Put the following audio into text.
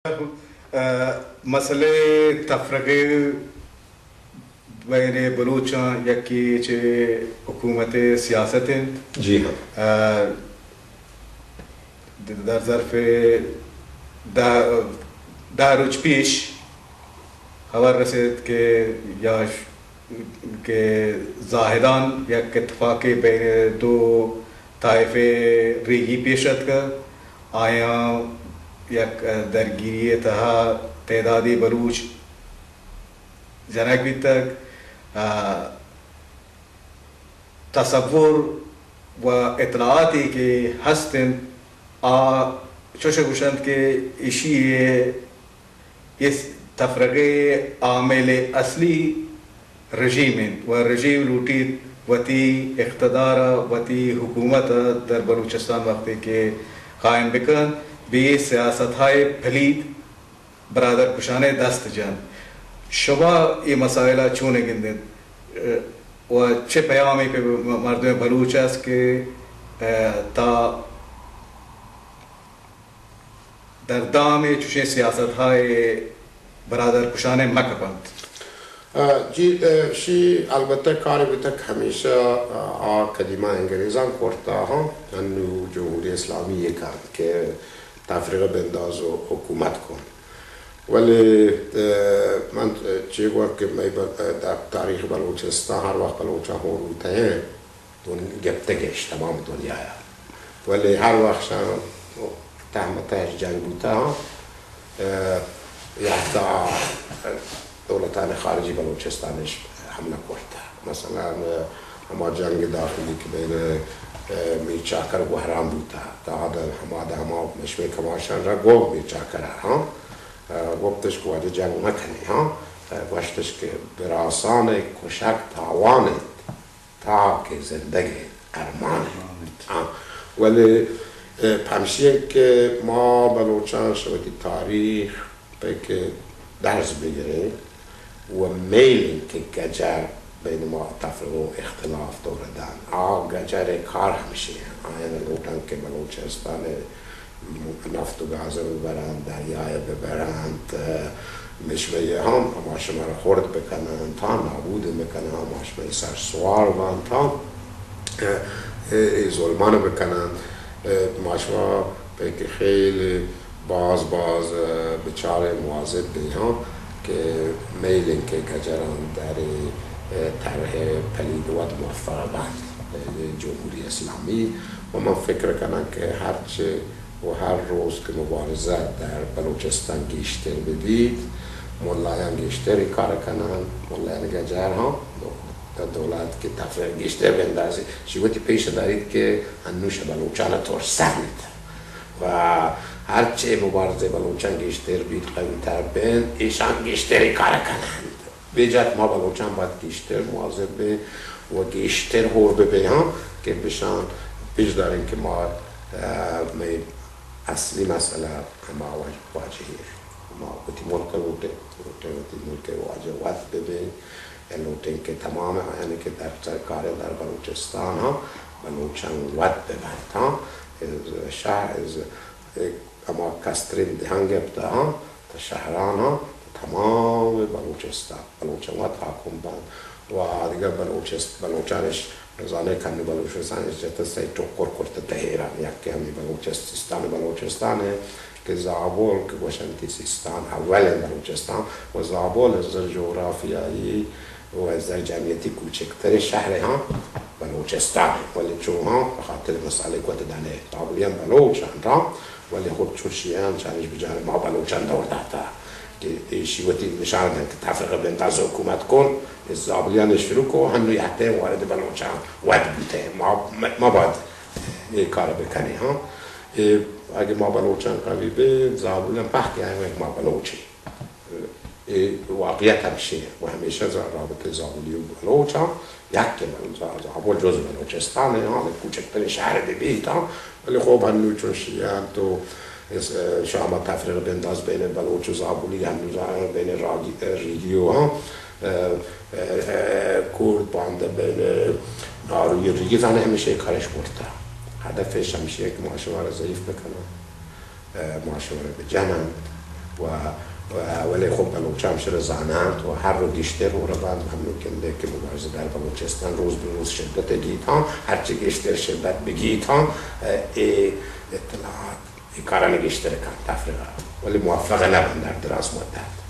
ء، مسئلہ تفرقہ بین بلوچاں یکے چہ حکومت سیاست انت۔ جی ہاں۔ ء، در ظرف دہ، دہ روچ پیش خبر رسیت کہ یا ش-، کہ زاہدان یک اتفاقے بین دو طائفہ ریگی پیش اتکگ، آیاں یک درگیری تہا تعدادی بلوچ جنگ بیتگ۔ آ، تصور و اطلاعاتی کہ ہست انت، آ چوش گوشنت کہ ایشی ء اے تفرقہ ء عامل اصلی رژیم انت و رژیم لوٹیت وتی اقتدار ء وتی حکومت ء در بلوچستان وقتی کہ قائم بکنت، بہ اے سیاست های پلید برادر کشانہ دست جنت۔ شما اے مسائل ء چون گندیت و چہ پیامے پہ مردم بلوچ است کہ تا در دام چوشیں سیاست های برادر کشانہ مہ کپنت؟ ء، جی، ء، شی البتہ کار بوتگ ہمیشہ، ء، آ قدیمہ انگریزاں کرتا ہاں، انو جمہوری اسلامی یہ کار کہ تفرقہ بنداز و حکومت کن۔ ولی، ء، من چی گوشت کہ مئے بل-، ء، در تاریخ بلوچستان ہر وقت بلوچاں ہور بوتہ ہیں، دن-، گپتگش تمام دنیا ء۔ ولی ہر وقت شان تہ متہ جنگ بوتہ ہاں، ء، یا تا دولتان خارجی بلوچستانش حملہ کرتہ۔ مثلاً، ء، ہما جنگ داخلی کہ بین، ء، میر چاکر گوہرام بوتہ، تا دن ہما دہ ہما مشمے کماشان را گو میر چاکر ہاں، ء، گپتش کہ واجہ جنگ مکنی ہاں، ء، گوشتش کہ براسان کشک تاوان انت، تا کہ زندگ ارمان انت۔ ہاں، ولی، ء، پمشی انت کہ ما بلوچان شہ وتی تاریخ پہ کہ درس بگریں و میل انت کہ گجر بین ما تفرقہ و اختلاف دور دان۔ آ گجر کار ہمشی ہیں۔ آیان لوٹان کہ بلوچستان نفت و گاز ء ببرنت، دریا ء ببرنت، مشمئے ہم ہما شما را خرد بکننت، ہاں، نابود بکننت، ہما شمئے سر سوار بنت، ہاں، اے، اے ظلمان بکننت، اے، ما شما پہ کہ خیلی باز باز، اے، بچارے مواظب بیں، ہاں، کہ میل انت کہ گجران در اے، اے، طرح پلید وت موفق بنت، اے، جمہوری اسلامی۔ و من فکر کناں کہ ہرچہ و ہر روز کہ مبارزہ در بلوچستان گیشتر ببیت، ملایان گیشتر اے کار کننت، ملایان گجر ہم دولت کہ تفرقہ گیشتر بندازیت، شی وتی پیش داریت کہ انوش بلوچان ترسنت و ہرچہ مبارزہ بلوچان گیشتر بیت، قوی تر بنت، ایشان گیشتر اے کار کننت۔ بے جات ما بلوچان باید گیشتر مواظب بیں و گیشتر ہور ببیں ہاں کہ بشان پیش داریں کہ ما، اه، مئے اصلی مسئلہ ہما واج-، واجہی ہے۔ ما وتی ملک لوٹیں، لوٹیں وتی ملک واجہ وت ببیں، یا لوٹیں کہ تمام آیانی کہ در سرکار در بلوچستان ہاں بلوچان وت ببنت ہاں۔ از شہر، از ہما کسترین دہان گپتہ ہاں، تا شہران ہاں، تا تمام بلوچستان، بلوچان وت حاکم بنت۔ و آدگہ بلوچست-، بلوچانش، زانے کن بلوچستانش جتہ سئے ٹکر کرتہ تہ ایران، یکے ہمے بلوچست-، سیستان بلوچستان ہے کہ زابل کہ گوشنتی سیستان اول ہے بلوچستان، و زابل از نظر جغرافیائی و از نظر جمعیتی کوچکترین شہر ہاں بلوچستان ہے، ولی چون ہاں بخاطر مسئلہ کوت دانے زابلیان بلوچ انت ہاں، ولی خب چوشیان چارش بجانب ما بلوچان دور داتا کہ ایشی وتی نشان دن کہ تفرقہ بنداز حکومت کن، اے زابلیان شروع کو، ہنو یہتے وارد بلوچان وت بوتے، ما، ما باید اے کار بکنی ہاں۔ اے اگہ ما بلوچان قوی بے، زابلیان پہک آئیں ما بلوچی۔ اے واقعیت ہمشی ہے۔ و ہمیشہ ز-، رابطہ زابلی و بلوچ ہم یک کہ بل-، ز-، زابل جز بلوچستان ہے، ہاں، کوچکترین شہر بہ بیت ہاں، ولی خب ہنو چون شیعہ تو اس، شام تفرقہ بنداز بین بلوچ و زابلی، ہنو ز-، بین راگی-، ریگی و ہاں، اه، اه، کرد باندہ بین ناروی ریگی زانے ہمیشہ کارش کرتا۔ ہدفش ہمشی ہے کہ ما شما را ضعیف بکنن۔ اه، ما شما را بجنن، و، و، ولی خب بلوچ ہم شر زاننت و ہر رو گیشتر رو ربند، ہم گندے کہ مبارزہ در بلوچستان روز بہ روز شدت گیتاں، ہرچی گیشتر شدت بگیتاں، اے اطلاعات اے کارانی گیشتر کن تفرقہ، ولی موفق نہ بند در دراز مدت۔